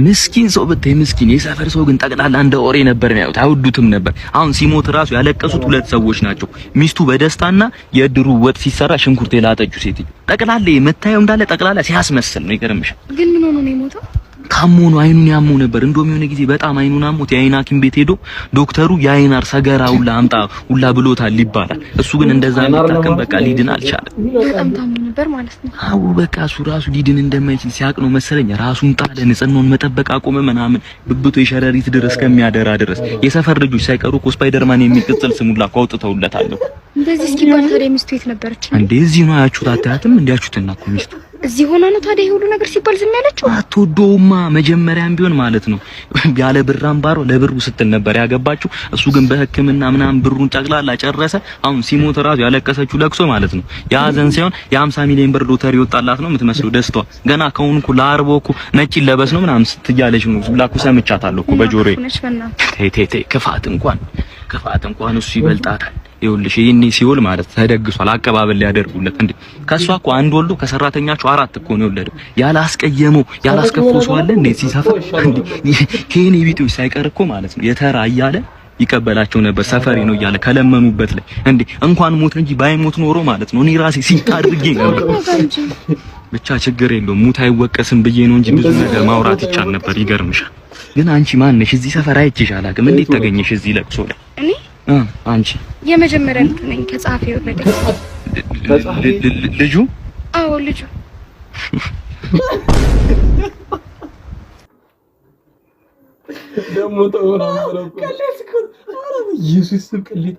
ምስኪን ሰው ብታይ ምስኪን። የሰፈር ሰው ግን ጠቅላላ እንደ ኦሬ ነበር የሚያዩት፣ አይወዱትም ነበር። አሁን ሲሞት ራሱ ያለቀሱት ሁለት ሰዎች ናቸው፣ ሚስቱ በደስታና የእድሩ ወጥ ሲሰራ ሽንኩርት የላጠችው ሴትዮ። ጠቅላላ የምታየው እንዳለ ጠቅላላ ሲያስመስል ነው። ይገርምሻል። ግን ምን ሆኖ ነው የሞተው? ታሞ ነው። አይኑን ያመው ነበር። እንደውም የሆነ ጊዜ በጣም አይኑን አሞት የአይን ሐኪም ቤት ሄዶ ዶክተሩ የአይን አር ሰገራ ሁላ አምጣ ሁላ ብሎታል ይባላል። እሱ ግን እንደዛ የሚታከም በቃ ሊድን አልቻለም። በጣም ታሞ ነበር ማለት ነው። አዎ፣ በቃ እሱ ራሱ ሊድን እንደማይችል ሲያቅ ነው መሰለኝ ራሱን ጣለ። ንጽህናውን መጠበቅ አቆመ ምናምን፣ ብብቱ የሸረሪት ድረስ እስከሚያደራ ድረስ። የሰፈር ልጆች ሳይቀሩ እኮ ስፓይደርማን የሚል ቅጽል ስም ሁላ እኮ አውጥተውለታል እኮ። እንደዚህ እስኪባል ታዲያ ሚስቱ የት ነበረች? እንዴ፣ እዚህ ነው አያችሁት? አታያትም? እንዲያችሁትና እኮ ሚስቱ እዚህ ሆና ነው ታዲያ ይሄ ሁሉ ነገር ሲባል ዝም ያለችው? አትወደውማ። መጀመሪያም ቢሆን ማለት ነው ያለ ብር አምባሮ ለብሩ ስትል ነበር ያገባችው። እሱ ግን በሕክምና ምናምን ብሩን ጠቅላላ ጨረሰ። አሁን ሲሞት ራሱ ያለቀሰችው ለቅሶ ማለት ነው የሀዘን ሳይሆን የ50 ሚሊዮን ብር ሎተሪ ወጣላት ነው የምትመስለው ደስታዋ። ገና ከአሁኑ እኮ ለአርቦ እኮ ነጭ ይለበስ ነው ምናምን ስትያለች ነው ላኩ ሰምቻታለሁ እኮ በጆሮዬ። ነች በእናትህ። ተይ ተይ ተይ፣ ክፋት እንኳን እሱ ይበልጣታል። ይኸውልሽ ይሄኔ ሲውል ማለት ተደግሷል፣ አቀባበል ሊያደርጉለት እንዴ። ከሷ እኮ አንድ ወልዶ ከሰራተኛቸው አራት እኮ ነው የወለደው። ያላስቀየመው ያላስከፈው ሰው አለ እንዴ ሲሰፈር? እንዴ ከኔ ቢጤዎች ሳይቀር እኮ ማለት ነው የተራ እያለ ይቀበላቸው ነበር። ሰፈሬ ነው እያለ ከለመኑበት ላይ እንዴ እንኳን ሞት እንጂ ባይሞት ኖሮ ማለት ነው እኔ ራሴ ሲንት አድርጌ ነበር። ብቻ ችግር የለውም፣ ሙት አይወቀስም ብዬ ነው እንጂ ብዙ ነገር ማውራት ይቻል ነበር። ይገርምሻል። ግን አንቺ ማን ነሽ? እዚህ ሰፈር አይቼሽ አላውቅም። እንዴት ተገኘሽ እዚህ ለቅሶ ላይ? እኔ አንቺ የመጀመሪያ ልጁ ነኝ ከጸሐፊ የወለደ። ልጁ? አዎ፣ ልጁ። ደግሞ ተው። ኢየሱስ ስም ቅሌት።